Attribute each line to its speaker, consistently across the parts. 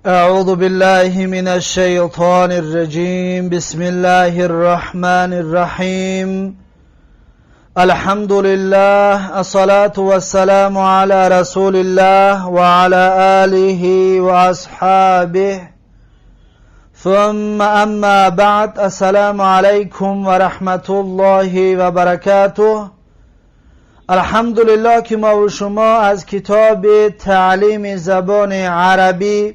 Speaker 1: أعوذ بالله من الشيطان الرجيم. بسم الله الرحمن الرحيم. الحمد لله، الصلاة والسلام على رسول الله وعلى آله وأصحابه، ثم أما بعد. السلام عليكم ورحمة الله وبركاته. الحمدلله که ما و شما از کتاب تعلیم زبان عربی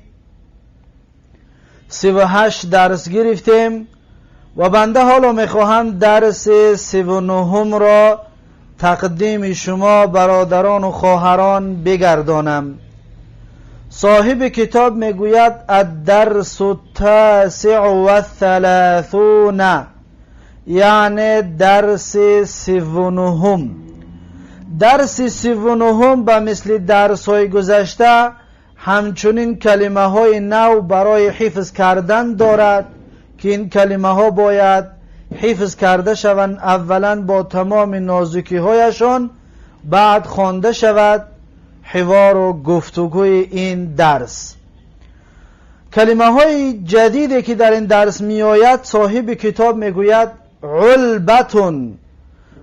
Speaker 1: 38 درس گرفتیم و بنده حالا میخواهم درس 39 را تقدیم شما برادران و خواهران بگردانم. صاحب کتاب میگوید: الدرس التاسع والثلاثون، یعنی درس 39. درس 39 به مثل درس های گذشته همچنین کلمه های نو برای حفظ کردن دارد که این کلمه ها باید حفظ کرده شوند، اولا با تمام نازکی هایشان، بعد خوانده شود حوار و گفتگوی این درس. کلمه های جدیدی که در این درس می آید، صاحب کتاب میگوید: علبة.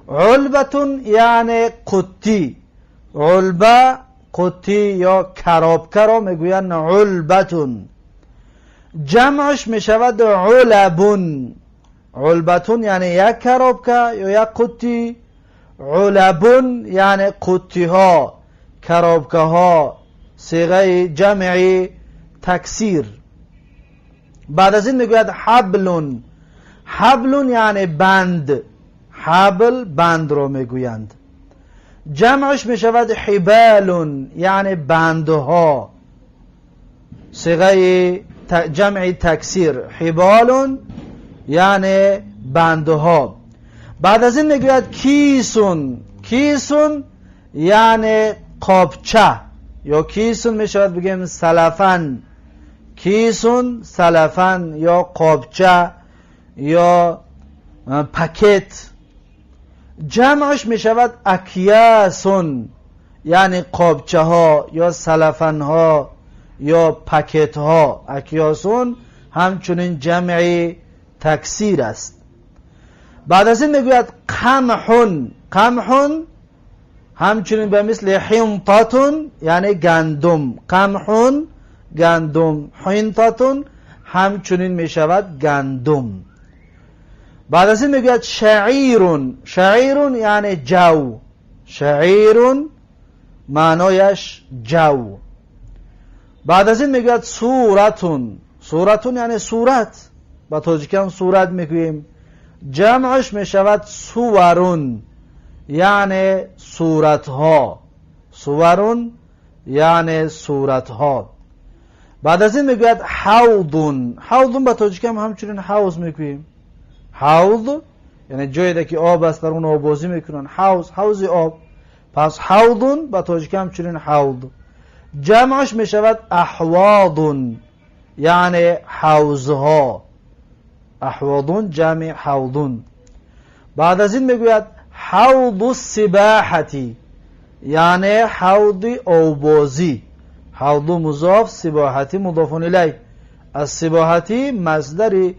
Speaker 1: علبة یعنی قطی. علبه، قطی یا коробка را میگویند علبة. جمعش میشود علب. علبة یعنی یک коробка یا یک قطی، علب یعنی قطی ها، коробка ها، صیغه جمعی تکثیر. بعد از این میگوید: حبل. حبل یعنی بند. حبل، بند رو میگویند. جمعش میشود حبال، یعنی بندها، صیغه جمع تکثیر. حبال یعنی بندها. بعد از این میگوید: كيس. كيس یعنی قابچه یا كيس میشود بگیم سلفن. كيس، سلفن یا قابچه یا پکت. جمعش میشود أكياس، یعنی قابچه ها یا سلفن ها یا پکت ها. أكياس همچنین جمع تکثیر است. بعد از این میگوید: قمح. قمح همچنین به مثل حنطة، یعنی گندم. قمح گندم، حنطة همچنین میشود گندم. بعد از این میگوید: شعير. شعير یعنی جو. شعير معنایش جو. بعد از این میگوید: صورة. صورة یعنی صورت، با تاجیکی هم صورت میگوییم. جمعش میشود صور، یعنی صورتها. صور یعنی صورتها. بعد از این میگوید: حوض. حوض با تاجیکی هم همچنین حوض میگوییم. حوض یعنی جایی که آب است، در اون آبازی میکنن. حوض، حوض آب. پس حوض با تاجیکی همچنین حوض. جمعش میشود أحواض، یعنی حوضها. أحواض جمع حوض. بعد از این میگوید: حوض السباحة، یعنی حوض آوبازی. حوض مضاف، سباحة مضاف الیه. السباحة مصدر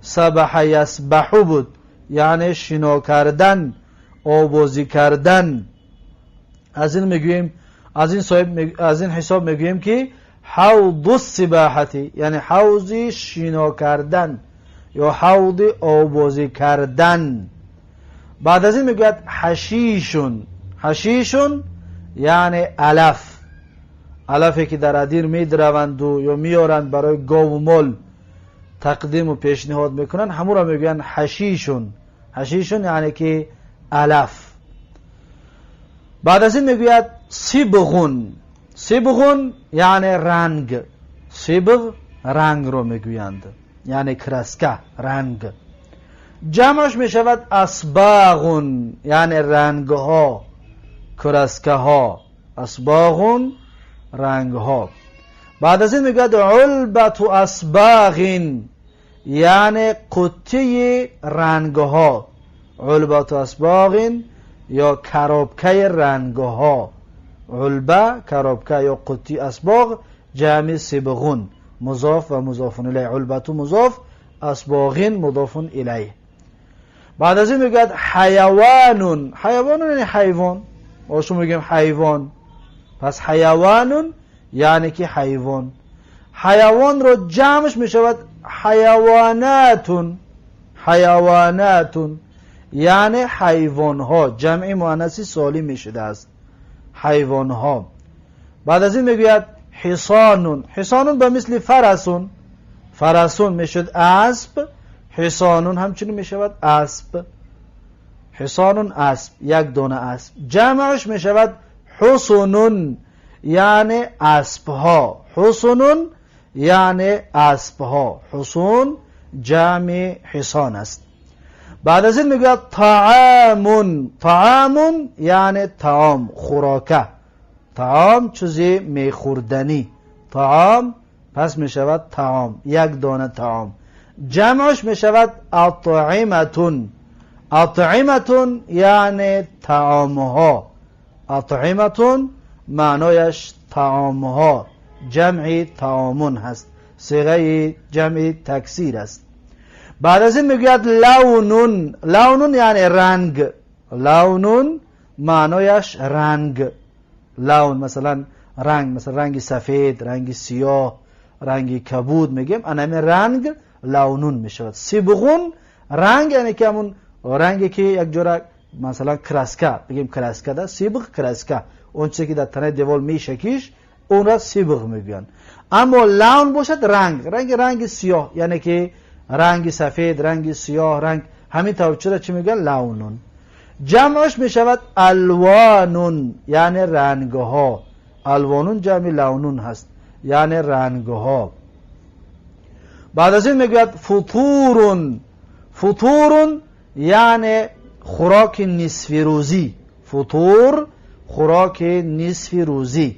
Speaker 1: سبح یسبح بود، یعنی شنا کردن، آوبازی کردن. از این میگوییم، از این صاحب، از این حساب میگوییم که حوض السباحة یعنی حوض شنا کردن یا حوض آوبازی کردن. بعد از این میگوید: حشيش. حشيش یعنی علف. علفی که در ادیر میدروند و یا میارند، برای گاو و مال تقدیم و پیشنهاد میکنن، همون را میگوین حشيش. حشيش یعنی که علف. بعد از این میگوید: صبغ. صبغ یعنی رنگ. صبغ، رنگ رو میگویند، یعنی краска، رنگ. جمعش میشود أصباغ، یعنی رنگ ها، краска ها. أصباغ، رنگ ها. بعد از این میگوید: علبة أصباغ، یعنی قطی رنگ ها. علبة أصباغ یا коробка ی رنگ ها. علبة، коробка یا قطی، أصباغ جمع صبغ. مضاف و مضاف الیه. علبة مضاف، اصباغ مضاف الیه. بعد از این میگوید حیوان. حیوان یعنی حیوان، ما شما میگیم حیوان. پس حیوان یعنی که حیوان. حیوان رو جمعش میشود حیوانات. حیوانات یعنی حیوان ها، جمع مؤنث سالم میشده است، حیوان ها. بعد از این میگوید حصان. حصان به مثل فرسون، فرسون میشد اسب، حصان همچنین میشود اسب. حصان اسب، یک دانه اسب. جمعش میشود حصن یعنی اسب ها. حصن یعنی اسب ها. حصن جمع حصان است. بعد از این میگوید طعام. طعام یعنی طعام، خوراکه. طعام چیزی میخوردنی. طعام پس میشود طعام، یک دانه طعام. جمعش میشود اطعمة. اطعمة یعنی طعام ها. اطعمة معنایش طعام ها، جمع طعامون هست، صیغه جمع تکثیر است. بعد از این میگوید لون. لون یعنی رنگ. لون معنایش رنگ. لون مثلا رنگ، مثلا رنگ سفید، رنگ سیاه، رنگ کبود میگیم، انمی رنگ لونون میشود. صبغون رنگ یعنی که همون رنگی که یک جورا مثلا краска بگیم، краска ده صبغ، краска اون چیزی که در تنه دیوال میشکیش اون را صبغ میگویند. اما لون باشد رنگ، رنگ رنگ سیاه یعنی که رنگ سفید، رنگ سیاه، رنگ همین طور. چرا چی میگن لونون؟ جمعش میشود الوانون یعنی رنگ ها. الوانون جمع لونون هست یعنی رنگ ها. بعد از این میگوید فطور. فطور یعنی خوراک نصف روزی. فطور خوراک نصف روزی.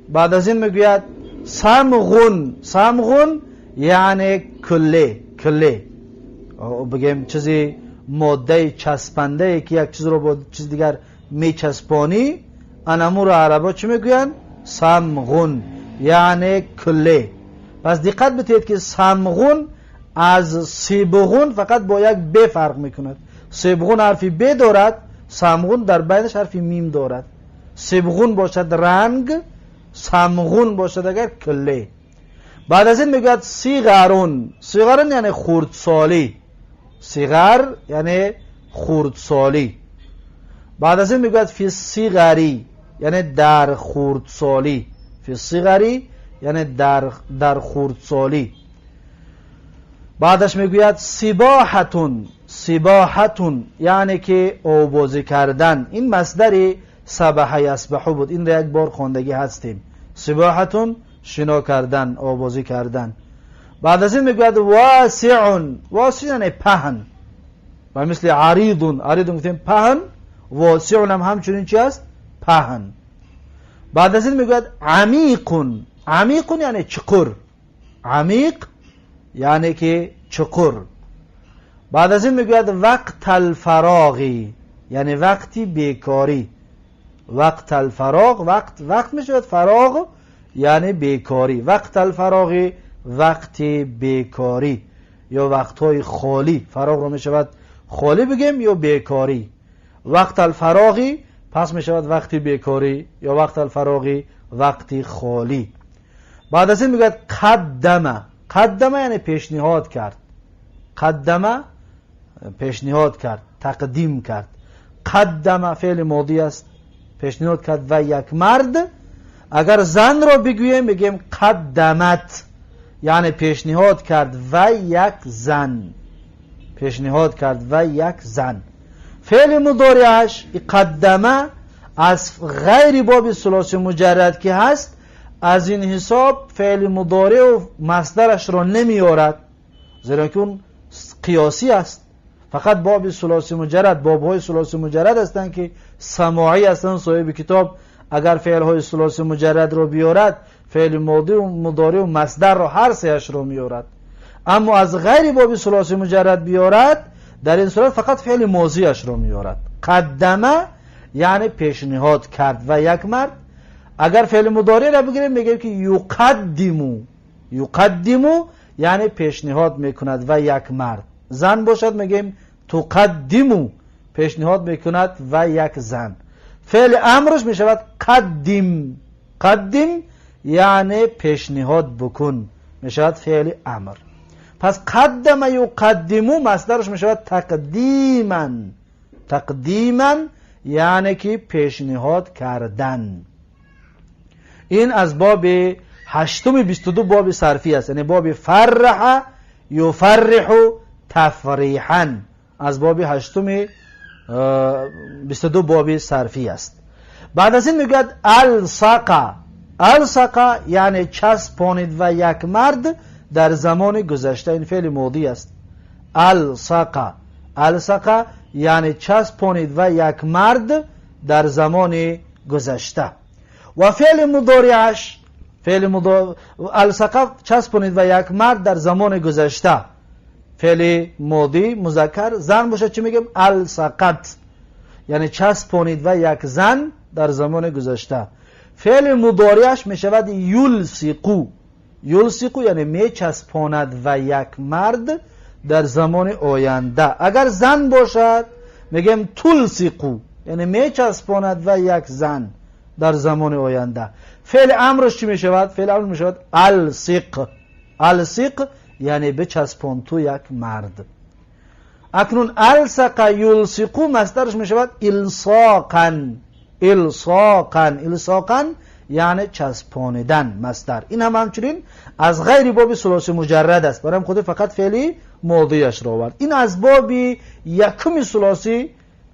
Speaker 1: بعد از این میگوید صمغ. صمغ یعنی کله. کله بگیم چیزی ماده چسبنده که یک چیز رو با چیز دیگر میچسبانی، انمو رو عربا چی میگوین؟ صمغ یعنی کله. پس دقت بتید که صمغ از صبغ فقط با یک ب فرق میکند. صبغ حرفی ب دارد، صمغ در بینش حرفی میم دارد. صبغ باشد رنگ، صمغ باشد اگر کله. بعد از این میگوید صغر. صغر یعنی خردسالی. صغر یعنی خردسالی. بعد از این میگوید فی الصغر یعنی در خردسالی. فی الصغر یعنی در خردسالی. بعدش میگوید سباحة. سباحة یعنی که آوبازی کردن. این مصدر سبح یسبح بود، این را یک بار خواندگی هستیم. سباحة شنا کردن، آوبازی کردن. بعد از این میگوید واسع. واسع یعنی پهن و مثل عریض. عریض گفتیم پهن، واسع هم همچنین چی است؟ پهن. بعد از این میگوید عمیق. عمیق یعنی چقر. عمیق یعنی که چقر. بعد از این میگوید وقت الفراغ یعنی وقتی بیکاری. وقت الفراغ، وقت، وقت میشود فراغ یعنی بیکاری. وقت الفراغ وقت بیکاری یا وقتهای خالی. فراغ رو میشود خالی بگیم یا بیکاری. وقت الفراغ پس میشود وقت بیکاری یا وقت الفراغ وقت خالی. بعد از این میگوید قدم. قدم یعنی پیشنهاد کرد. قدم پیشنهاد کرد، تقدیم کرد. قدم فعل ماضی است، پیشنهاد کرد و یک مرد. اگر زن را بگوییم میگیم قدمت یعنی پیشنهاد کرد و یک زن. پیشنهاد کرد و یک زن. فعل مضارعش قدمه از غیر باب ثلاثی مجرد که هست، از این حساب فعل مضارع و مصدرش را نمیارد، زیرا که اون قیاسی است. فقط باب ثلاثی مجرد، بابهای ثلاثی مجرد هستند که سماعی هستند. صاحب کتاب اگر فعل های ثلاثی مجرد رو بیارد، فعل ماضی و مضارع و مصدر رو هر سهش رو میارد. اما از غیر باب ثلاثی مجرد بیارد، در این صورت فقط فعل ماضیش رو میارد. قدمه یعنی پیشنهاد کرد و یک مرد. اگر فعل مضارع را بگیریم میگیم که یقدم. Юқаддиму яъне пешниҳод мекунад ва як мард. Зан бошад мегӯем туқаддиму, пешниҳод мекунад ва як зан. Феъли амраш мешавад қаддим. Қаддим яъне пешниҳод бикун, мешавад феъли амр. Пас қаддама юқаддиму масдараш мешавад тақдиман. Тақдиман яъне ки пешниҳод кардан. Ин аз боби ҳаштуми 22 боби сарфӣ аст, яъне боби фарраҳа юфарриҳу тафриҳан, аз боби ҳаштуми 22 боби сарфӣ аст. Баъд аз ин мегӯяд алсақа. Алсақа яъне часпонид ва як мард дар замони гузашта. Ин феъли модӣ аст. Алсақа, алсақа яъне часпонид ва як мард дар замони гузашта. Ва феъли мудориаш, феъли алсақа часпонид ва як мард дар замони гузашта, феъли модӣ музаккар. Зан бошад чӣ мегӯем? Алсақат, яъне часпонид ва як зан дар замони гузашта. Феъли мудориаш мешавад юлсиқу. Юлсиқу яъне мечаспонад ва як мард дар замони оянда. Агар зан бошад мегӯем тулсиқу, яъне мечаспонад ва як зан дар замони оянда. Феъли амраш чӣ мешавад? Феъли амр мешавад алсиқ. Алсиқ яъне бичаспон ту як мард. Акнун алсақа юлсиқу масдараш мешавад илсоқан. Илсоқан, илсоқан яъне часпонидан, масдар. Ин ҳам ҳамчунин аз ғайри боби сулоси муҷаррад аст, барои худи фақат феъли модияшро овард. Ин аз боби якуми сулоси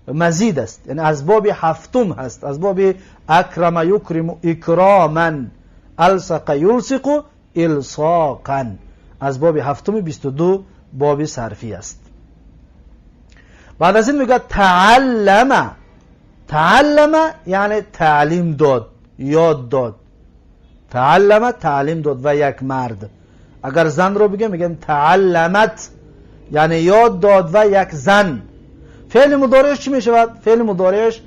Speaker 1: мазид аст, яъне аз боби ҳафтум ҳаст, аз боби акрама юкриму икроман, алсақа юлсиқу илсоқан, аз боби ҳафтуми 22 боби сарфӣ аст. Баъд аз ин мегӯяд тааллама. Тааллама яъне таълим дод, ёд дод. Тааллама таълим дод ва як мард. Агар занро бигем мегӯем таалламат, яъне ёд дод ва як зан. Феъли мудориаш чӣ мешавад? Феъли мудориаш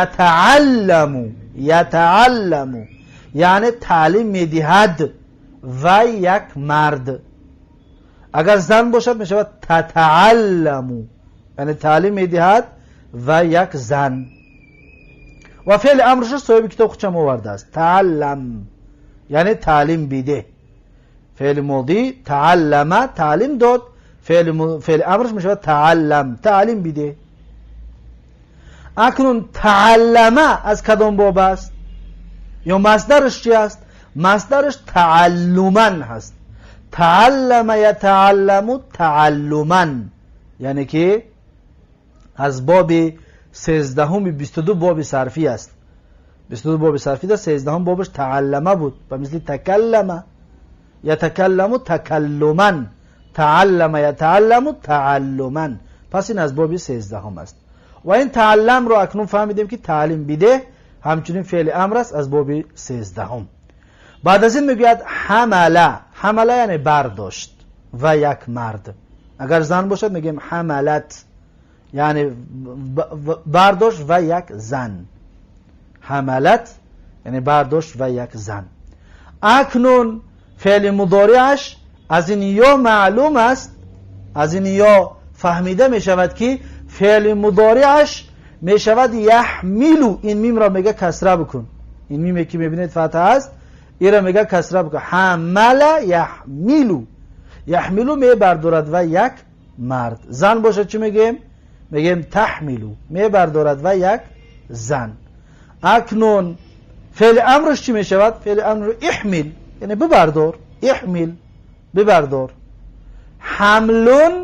Speaker 1: ятаалламу. Ятаалламу яъне таълим медиҳад ва як мард. Агар зан бошад мешавад татаалламу, яъне таълим медиҳад ва як зан. Ва феъли амрашро соҳиби китоб худшам овардааст, тааллам яъне таълим бидеҳ. Феъли модӣ тааллама таълим дод, феъли амраш мешавад тааллам, таълим бидеҳ. Акнун тааллама аз кадом боб аст ё масдараш чи аст? Масдараш тааллуман ҳаст. Тааллама ятаалламу тааллуман, яъне ки аз боби сездаҳуми 22 боби сарфӣ аст. 22 боби сарфӣ да 13-ҳум бобаш тааллама буд, ба мисли такаллама ятакалламу такаллуман, тааллама ятаалламу тааллуман. Пас ин аз боби 13-ҳум аст. Ва ин таалламро акнун фаҳмидем ки таълим бидеҳ, ҳамчунин феъли амр аст аз боби 13-ҳум. Баъд аз ин мегӯяд ҳамала. Ҳамала яъне бардошт ва як мард. Агар зан бошад мегӯем ҳамалат, яъне бардошт ва як зан. Ҳамалат яъне бардошт ва як зан. Акнун феъли мудориаш аз ин ё маълум аст, аз ин ё фаҳмида мешавад ки феъли мудориаш мешавад яҳмилу. Ин мимро мега касра бикун. Ин миме ки мебинед фатҳа аст, инро мега касра бикун. Ҳамала яҳмилу. Яҳмилу мебардорад ва як мард. Зан бошад чӣ мегӯем? Мегӯем таҳмилу, мебардорад ва як зан. Акнун феъли амраш чӣ мешавад? Феъли амр иҳмил, яъне бибардор. Иҳмил бибардор. Ҳамлун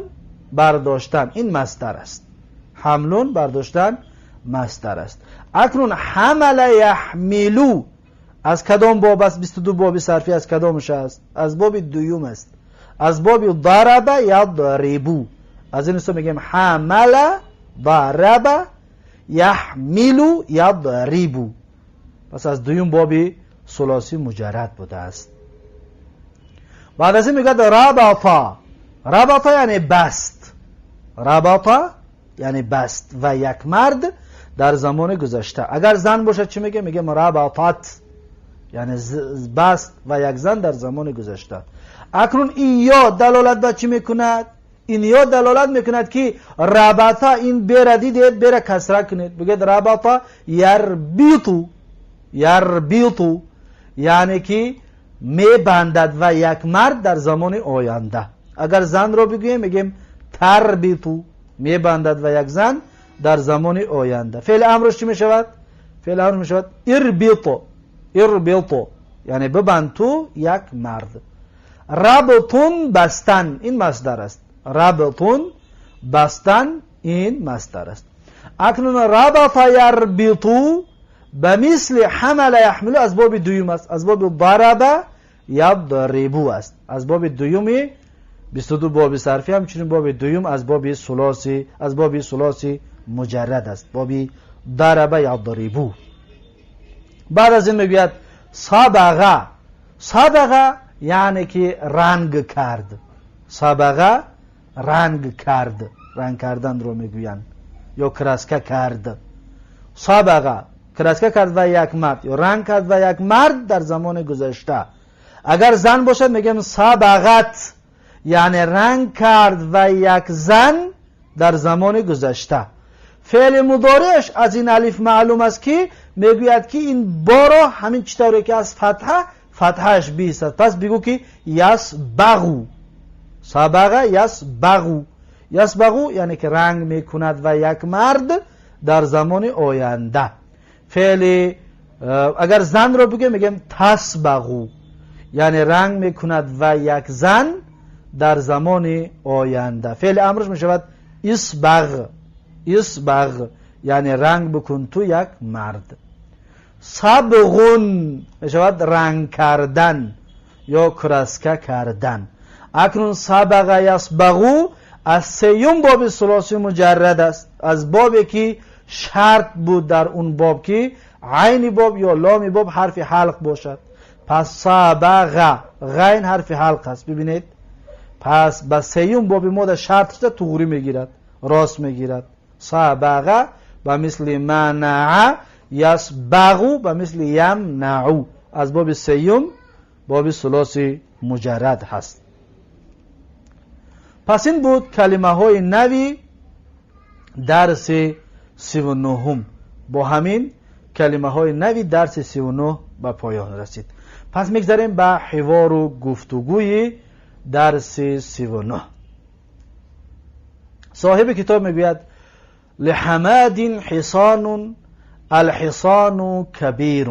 Speaker 1: бардоштан, ин масдар аст. Ҳамлун бардоштан масдар аст. Акнун ҳамала яҳмилу аз кадом боб аст? 22 боби сарфӣ аз кадомаш аст? Аз боби дуюм аст, аз боби дараба ядрибу. Аз ин ҳисоб мегӯем ҳамала дараба яҳмилу ядрибу. Пас аз дуюм боби сулосӣ муҷаррад будааст. Баъд аз ин мегӯяд рабата. Рабата яъне баст. Рабата яъне баст ва як мард дар замони гузашта. Агар зан бошад чӣ мегӯем? Мегӯем рабатат, یعنی بست و یک زن در زمان گذشته. اکنون این یا دلالت به چی میکند؟ این یا دلالت میکند که ربطه این بره دیدید بره کسره کنید، بگید ربطه یربیطو، یربیطو یعنی که میبندد و یک مرد در زمان آینده. اگر زن رو بگوییم میگیم تربیطو، میبندد و یک زن در زمان آینده. فعل امرش چی میشود؟ فعل امر میشود اربیطو، اربیطو یعنی ببند تو یک مرد. ربطون بستن، این مصدر است. ربطون بستن این مصدر است. اکنون ربط یربطو به مثل حمل یحملو از باب دویم است، از باب ضرب یضربو است، از باب دویم 22 باب صرفی، همچنین باب دویم از باب ثلاثی، از باب ثلاثی مجرد است، باب ضرب یضربو. بعد از این میگوید صبغه. صبغه یعنی که رنگ کرد. صبغه رنگ کرد، رنگ کردن رو میگویند یا کراسکه کرد. صبغه کراسکه کرد و یک مرد یا رنگ کرد و یک مرد در زمان گذشته. اگر زن باشد میگیم صبغت، یعنی رنگ کرد و یک زن در زمان گذشته. فعل مضارعش از این الف معلوم است که میگوید که این با را همین چطوری که از فتحه فتحهش بیست است. پس بگو که یسبغو، صبغه یسبغو، یسبغو یعنی که رنگ میکند و یک مرد در زمان آینده. فعل اگر زن رو بگیم میگیم تسبغو، یعنی رنگ میکند و یک زن در زمان آینده. فعل امرش میشود اسبغ، اسبغ یعنی رنگ بکن تو یک مرد. صبغون میشود رنگ کردن یا کراسکه کردن. اکنون صبغ یسبغو از سیوم باب ثلاثی مجرد است، از بابی که شرط بود در اون باب که عین باب یا لام باب حرف حلق باشد. پس صبغ غین حرف حلق است، ببینید. پس به سیوم باب ما در شرط شده تغری میگیرد، راست میگیرد. صبغ به مثل منع یسبغو به مثل یمنعو از باب سیوم باب ثلاثی مجرد هست. پس این بود کلمه های نوی درس 39. با همین کلمه های نوی درس 39 به پایان رسید. پس میگذریم به حوار و گفتگوی درس 39. صاحب کتاب میگوید لحماد حصان الحصان کبیر.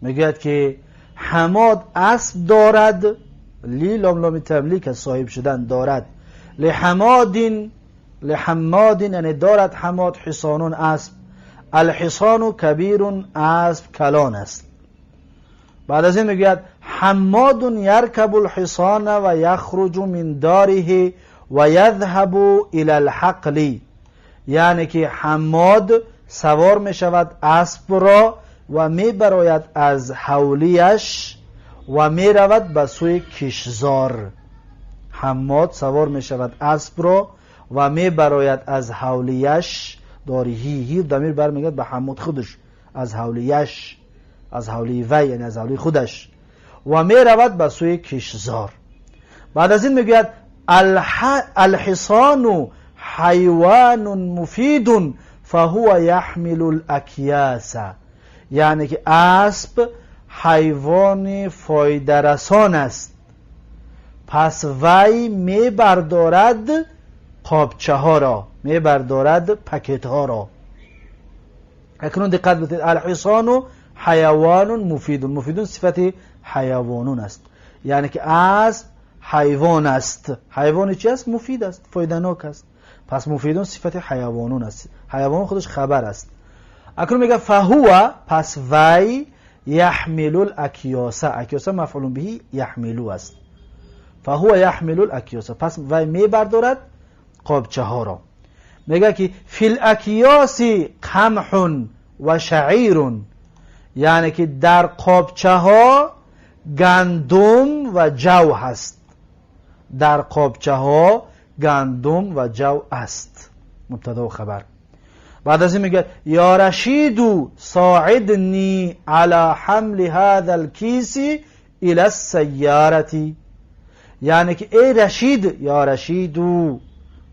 Speaker 1: میگوید که حماد اسب دارد، لی لام لام تملیک صاحب شدن دارد. لحماد، لحماد یعنی دارد حماد، حصانون اسب، الحصان کبیر اسب کلان است. بعد از این میگوید حماد یرکب الحصان و یخرج من داره و یذهب الی الحقل، یعنی که حماد سوار می شود اسب را و می براید از حولیش و می رود به سوی کشزار. حماد سوار می شود اسب را و می براید از حولیش، دارهی هی ضمیر برمیگرد به حماد خودش، از حولیش، از حولی وی یعنی از حولی خودش، و می رود به سوی کشزار. بعد از این میگوید الحصان حیوان مفید فهو یحمل الاکیاس، یعنی که اسب حیوان فایده رسان است، پس وی می بردارد قابچه ها را، می بردارد پکت ها را. اکنون دقت بدید، الحصان حیوان مفید، مفیدون صفت حیوانون است، یعنی که اسب حیوان است. حیوان چی است؟ مفید است، فایده‌ناک است. پس مفیدون صفت حیوانون است، حیوان خودش خبر است. اکنون میگه فهو، پس وی یحمل الاکیاس، اکیاس مفعول به یحملو است، فهو یحمل الاکیاس، پس وی میبردارد قابچه ها را. میگه که فی الاکیاس قمح و شعیر، یعنی که در قابچه ها گندم و جو هست، در قابچه ها گندم و جو است، مبتدا و خبر. بعد از این میگه یا رشید ساعدنی علی حمل هذا الكیس الى السیارة. یعنی که ای رشید، یا رشیدو،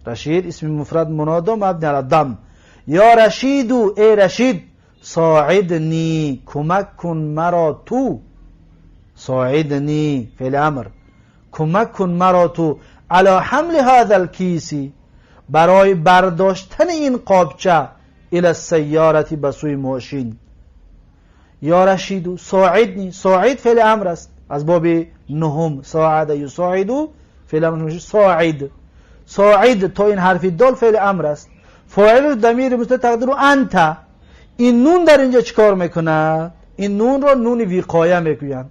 Speaker 1: رشید اسم مفرد منادا مبنی علی الضم، یا رشیدو ای رشید، ساعدنی کمک کن مرا تو، ساعدنی فعل امر، کمک کن مرا تو، علی حمل هذا الکیس برای برداشتن این قابچه، الى السیارة به سوی ماشین. یا رشیدو ساعدنی، ساعد فعل امر است از باب نهم، ساعد یساعدو فعل امر میشه ساعد، ساعد تا این حرف دال فعل امر است، فاعل ضمیر مستتر تقدیر انت. این نون در اینجا چیکار میکند؟ این نون را نون وقایه میگویند.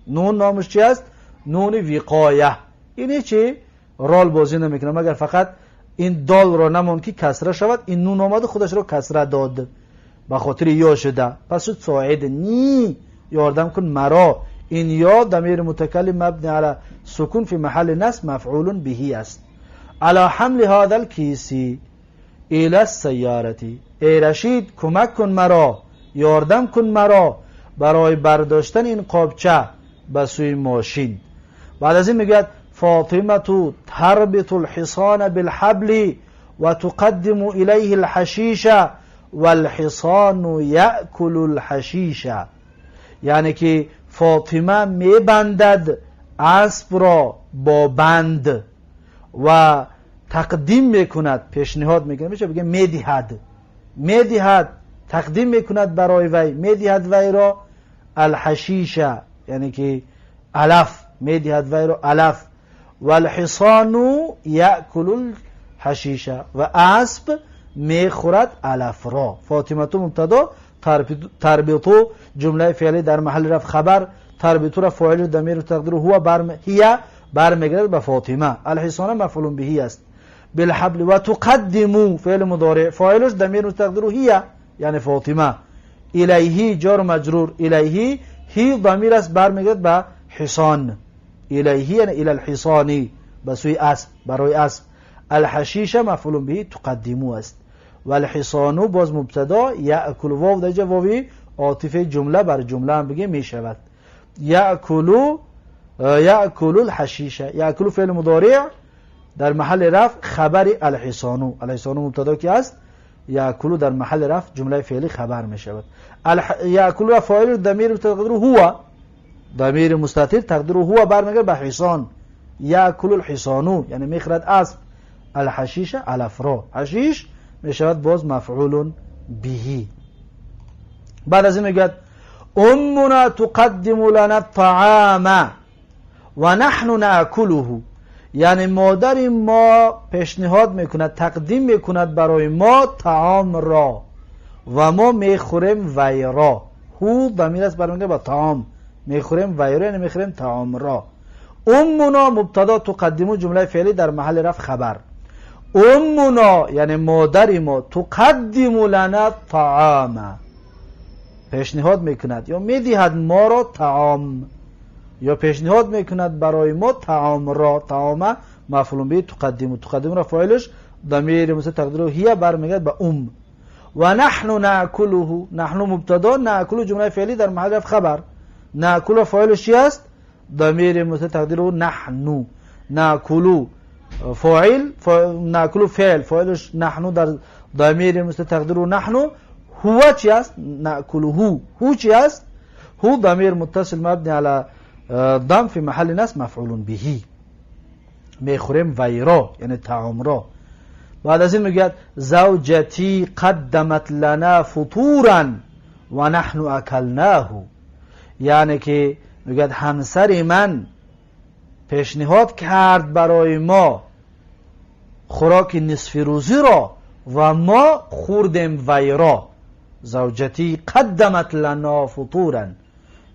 Speaker 1: نون نامش چی است؟ نون وقایه. این چی؟ رول بازی نمیکنه مگر فقط این دال را نمون که کسره شود، این نون آمد خودش را کسره داد به خاطر یا شده، پس شد ساعد نی، یاردم کن مرا. این یا ضمیر متکلم مبنی علی سکون فی محل نصب مفعول بهی است. علی حمل هذا الکیس الى السیارة، ای رشید کمک کن مرا، یاردم کن مرا برای برداشتن این قابچه به سوی ماشین. بعد از این میگوید فاطمة تربط الحصان بالحبل وتقدم إليه الحشيش والحصان يأكل الحشيش. یعنی که فاطمه میبندد اسب را با بند و تقدیم میکند، پیشنهاد میکند، میشه بگه میدهد، میدهد، تقدیم میکند برای وی، میدهد وی را الحشیش یعنی که علف، میدهد وی را علف، والحصان یأکل الحشیش و اسب میخورد علف را. فاطمه مبتدا، تربیتو جمله فعلی در محل رفع خبر، تربیتو را فاعل ضمیر تقدیر هو هي برمیگرد به فاطمه، الحصان مفعول به است، بالحبل و تقدم فعل مضارع فاعلش ضمیر تقدیر هي یعنی فاطمه، الیه جار مجرور، الیه هی ضمیر است برمیگرد به حصان، الیه یعنی الی الحصان به سوی اسب، برای اسب، الحشیش مفعول به تقدمو است، والحصان باز مبتدا، یأکل واو در اینجا واوی عاطفه جمله بر جمله هم بگه میشود، یأکل یأکل الحشیش، یأکل فعل مضارع در محل رفع خبر الحصان، الحصان مبتدا که است، یأکل در محل رفع جمله فعلی خبر میشود، یأکل فاعل ضمیر تقدیر هو، ضمیر مستتر تقدیر هو برمیگرده به حصان، یأکل الحصان یعنی میخورد اسب، الحشیش علف را، حشیش میشود باز مفعول بهی. بعد از این میگوید امنا تقدم لنا الطعام و نحن نأکله، یعنی مادر ما پیشنهاد میکند، تقدیم میکند برای ما طعام را و ما میخوریم وی را. هو ضمیر است برمیگرده با طعام، میخوریم وی را یعنی میخوریم طعام را. امنا مبتدا، تقدم جمله فعلی در محل رفع خبر، امنا یعنی مادر ما، تقدم لنا الطعام پیشنهاد میکند یا میدهد ما را طعام، یا پیشنهاد میکند برای ما طعام را، طعام مفعول به تقدم، تقدم را فاعلش ضمیر مستتر تقدیر هي برمیگرد به ام، و نحن ناکله، نحن مبتدا، ناکل جمله فعلی در محل رفع خبر، ناکل فاعلش چی است؟ ضمیر مستتر تقدیر نحن، ناکل فاعل، ناکل فعل، فاعلش نحن در ضمیر مستتر تقدیر نحن، هو چی است؟ ناکله، هو چی است؟ هو ضمیر متصل مبنی علی ضم فی محل نصب مفعول به، میخوریم ویرا یعنی طعام را. بعد از این میگوید زوجتی قدمت لنا فطورا و نحن اکلناه، یعنی که میگوید همسر من پیشنهاد کرد برای ما خوراک نصف روزی را و ما خوردیم ویرا. زوجتی قدمت لنا فطورا،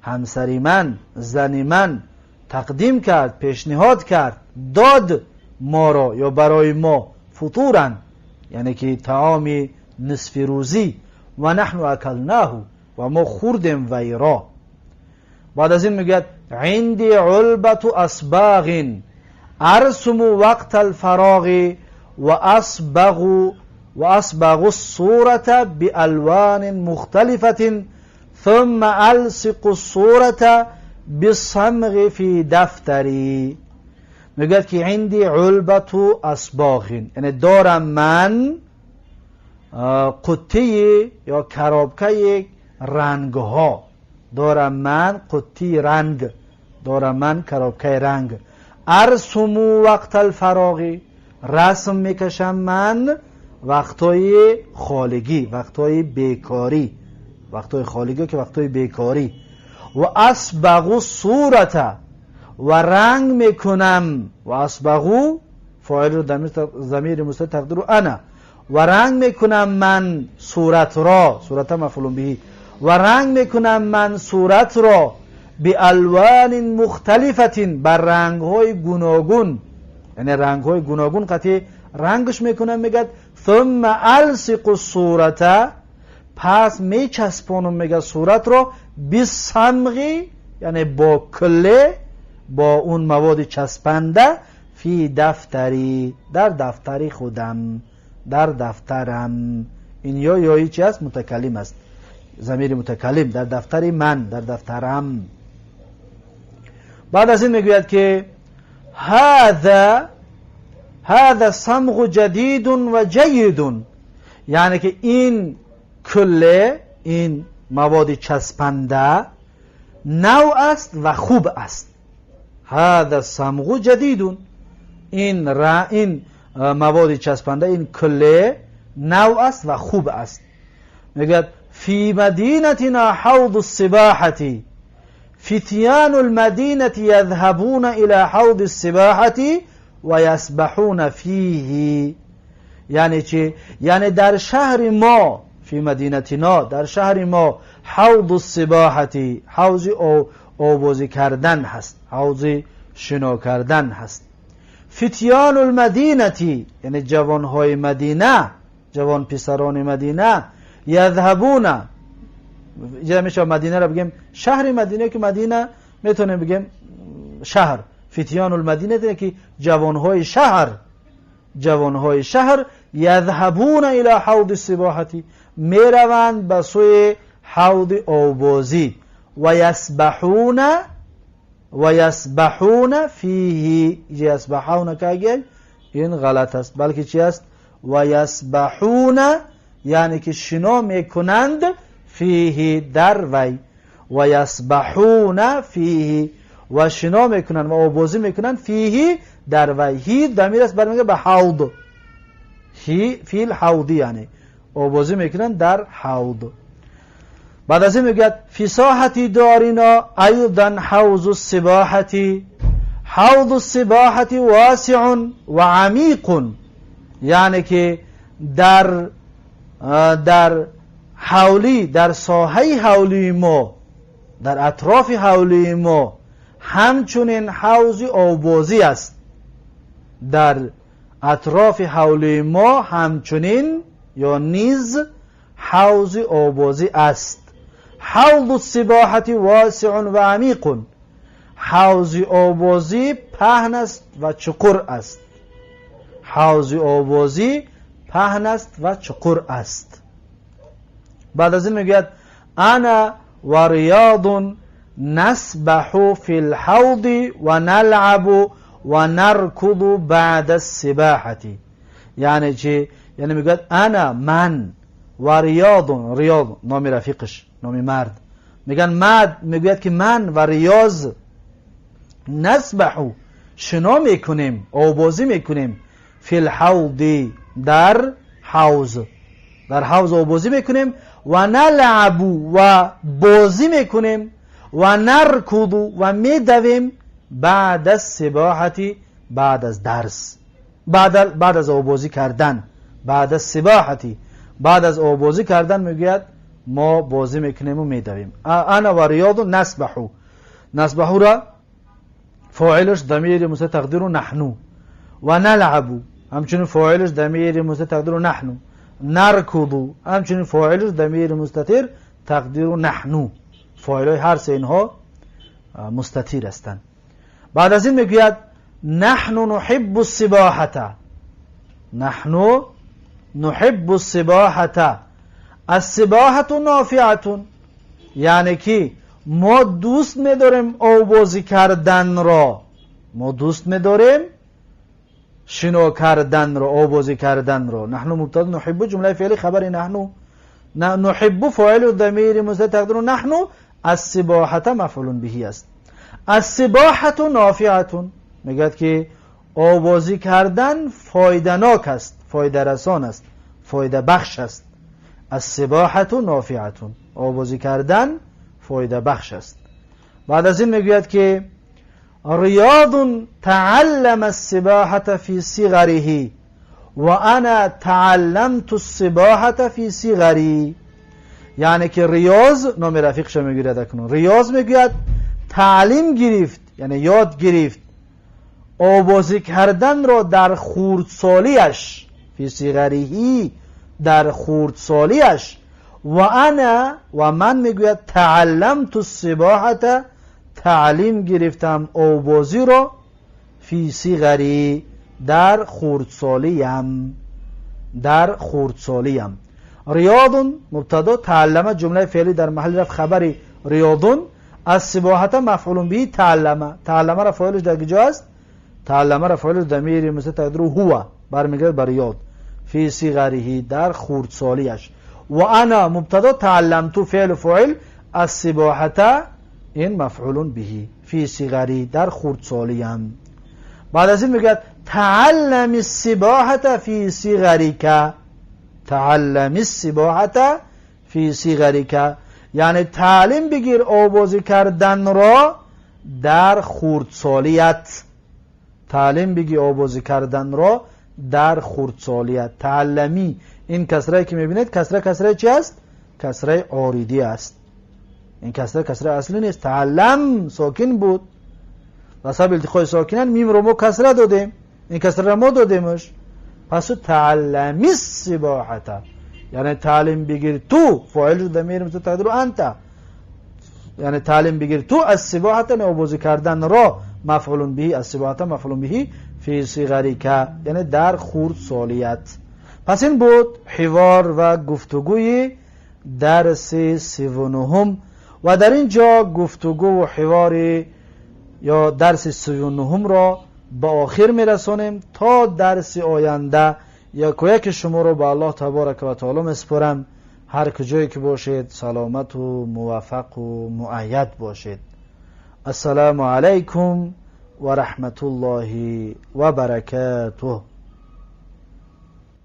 Speaker 1: همسر من، زن من تقدیم کرد، پیشنهاد کرد، داد ما را یا برای ما فطورا یعنی که طعام نصف روزی، و نحن اکلناه و ما خوردیم ویرا. بعد از این میگوید عندي علبة اصباغ ارسم وقت الفراغ و اصبغ وأصبغ الصورة بألوان مختلفة ثم ألصق الصورة بالصمغ في دفتري. میگوید که عندي علبة أصباغ، یعنی دارم من قطی یا کرابکه رنگ ها، دارم من قطی رنگ، دارم من کرابکه رنگ. ارسم وقت الفراغ، رسم میکشم من وقتای خالگی، وقتای بیکاری، وقتای خالگی که وقتای بیکاری. و اسبغ صورت، و رنگ میکنم. و اسبغ فاعل رو ضمیر مستتر تقدیر انا، و رنگ میکنم من صورت را، صورت مفعول به، و رنگ میکنم من صورت را بالوان مختلفه، بر رنگ های گوناگون، یعنی رنگ های گوناگون قطعی رنگش میکنم. میگد ثم الصق الصورت، پس میچسبانم میگه صورت را بالصمغ، یعنی با کله، با اون مواد چسبنده، فی دفتری، در دفتر خودم، در دفترم. این یا یایی چی است؟ متکلم است، ضمیر متکلم، در دفتر من، در دفترم. بعد از این میگوید که هذا صمغ جدید و جید، یعنی که این کله، این مواد چسبنده نو است و خوب است. هذا صمغ جدید، این مواد چسبنده، این کله نو است و خوب است. میگوید فی مدینتنا حوض السباحة فتیان المدینة یذهبون الى حوض السباحة و یسبحون فیه. یعنی چی؟ یعنی در شهر ما، فی مدینتنا، در شهر ما حوض السباحة، حوض آوازی کردن هست، حوض شنا کردن هست. فتیان المدینة، یعنی جوانهای مدینه، جوان پسران مدینه، یذهبون، اینجا میشه مدینه را بگیم شهر مدینه، که مدینه میتونیم بگیم شهر. فتیان المدینه که جوانهای شهر، جوانهای شهر، یذهبون الى حوض السباحة، میروند به سوی حوض آوازی، و یسبحون، و یسبحون فیه. یسبحون که این غلط است، بلکه چی است؟ و یسبحون، یعنی که شنا میکنند، فیه، در وی. و یسبحون فیه، و شنا میکنند و آبازی میکنند، فیه، در وی. هی ضمیر است، برمیگه به حوض، هی فی الحوض، یعنی آبازی میکنند در حوض. بعد از این میگوید فی ساحة دارنا ایضا حوض السباحة، حوض السباحة واسع و عمیق، یعنی که در حولی، در ساحه حولی ما، در اطراف حولی ما همچنین حوض آبازی است. در اطراف حولی ما همچنین یا نیز حوض آبازی است. حوض السباحة واسع و عمیق، حوض آبازی پهن است و چقر است. حوض آبازی پهن است و چقر است. بعد از این میگوید انا و ریاض نسبح فی الحوض و نلعب و نرکض بعد السباحة. یعنی چی؟ یعنی میگوید انا، من، و ریاض، ریاض نام رفیقش، نام مرد، میگن مرد میگوید که من و ریاض نسبح، شنا میکنیم، آبازی میکنیم، فی الحوض، در حوض، در حوض آبازی میکنیم، و نلعب، و بازی میکنیم، و نرکض، و میدویم، بعد السباحة، بعد از درس، بعد از آبازی کردن، بعد السباحة، بعد از آبازی کردن میگوید ما بازی میکنیم و میدویم. انا و ریاض نسبح، نسبح را فاعلش ضمیر مستتر تقدیر نحن، و نلعب همچنین فاعلش ضمیر مستتر تقدیر نحن، نرکض همچنین فاعلش ضمیر مستتر تقدیر نحن. فاعل های هر سه اینها مستتر هستند. بعد از این میگوید نحن نحب السباحة، نحن نحب السباحة السباحة نافعة، یعنی که ما دوست می‌داریم آوبازی کردن را، ما دوست می‌داریم شنا کردن را، آوبازی کردن را. نحن مبتدا، نحب جمله فعلی خبر نحن، نحب فاعل ضمیر مستتر تقدیر نحن، السباحة مفعول به است. السباحة نافعة میگه که آوبازی کردن فایده‌ناک است، فایده رسان است، فایده بخش است. السباحة نافعة، آوبازی کردن فایده بخش است. بعد از این میگوید که ریاض تعلم السباحة فی صغره و انا تعلمت السباحة فی صغری، یعنی که ریاض نام رفیقش میگیرد اکنون. ریاض میگوید تعلیم گرفت، یعنی یاد گرفت آوبازی کردن را در خردسالیش، فی صغره در خردسالیش، و انا و من میگوید تعلمت السباحة تعلیم گرفتم آوبازی را فی صغری در خردسالیم، در خردسالیم. ریاض مبتدا، تعلم جمله فعلی در محل رفع خبری ریاض، السباحة مفعول به تعلم، تعلم را فاعلش در کجا است؟ تعلم را فاعلش ضمیر مستتر تقدیر هو برمیگرده بر ریاض، فی صغره در خردسالیش. و انا مبتدا، تعلمت فعل فاعل، السباحة این مفعول به فی صغری در خردسالیم. بعد از این میگه تعلم السباحة فی صغرک، تعلم السباحة فی صغرک، یعنی تعلیم بگیر آوبازی کردن را در خردسالیت، تعلیم بگیر آوبازی کردن را در خردسالیت. تعلمی این کسره که میبینید کسره، کسره چی است؟ کسره عارضی است. این کسره کسره اصلی نیست. تعلم ساکن بود، بسبب التقای ساکنین میم رو ما کسره دادیم، این کسره رو ما دادیمش. پس تعلمی السباحة یعنی تعلیم بگیر تو، فاعل رو ضمیر مستتر تقدیر انت، یعنی تعلیم بگیر تو السباحة آوبازی کردن را، مفعول به السباحة مفعول به فی صغرک یعنی در خردسالیت. پس این بود حوار و گفتگوی درس 39 و در اینجا گفتگو و حوار یا درس 39 را به آخر میرسانیم. تا درس آینده یک و یک شما رو به الله تبارک و تعالی میسپارم. هر کجایی که باشید سلامت و موفق و مؤید باشید. السلام علیکم و رحمت الله و برکاته.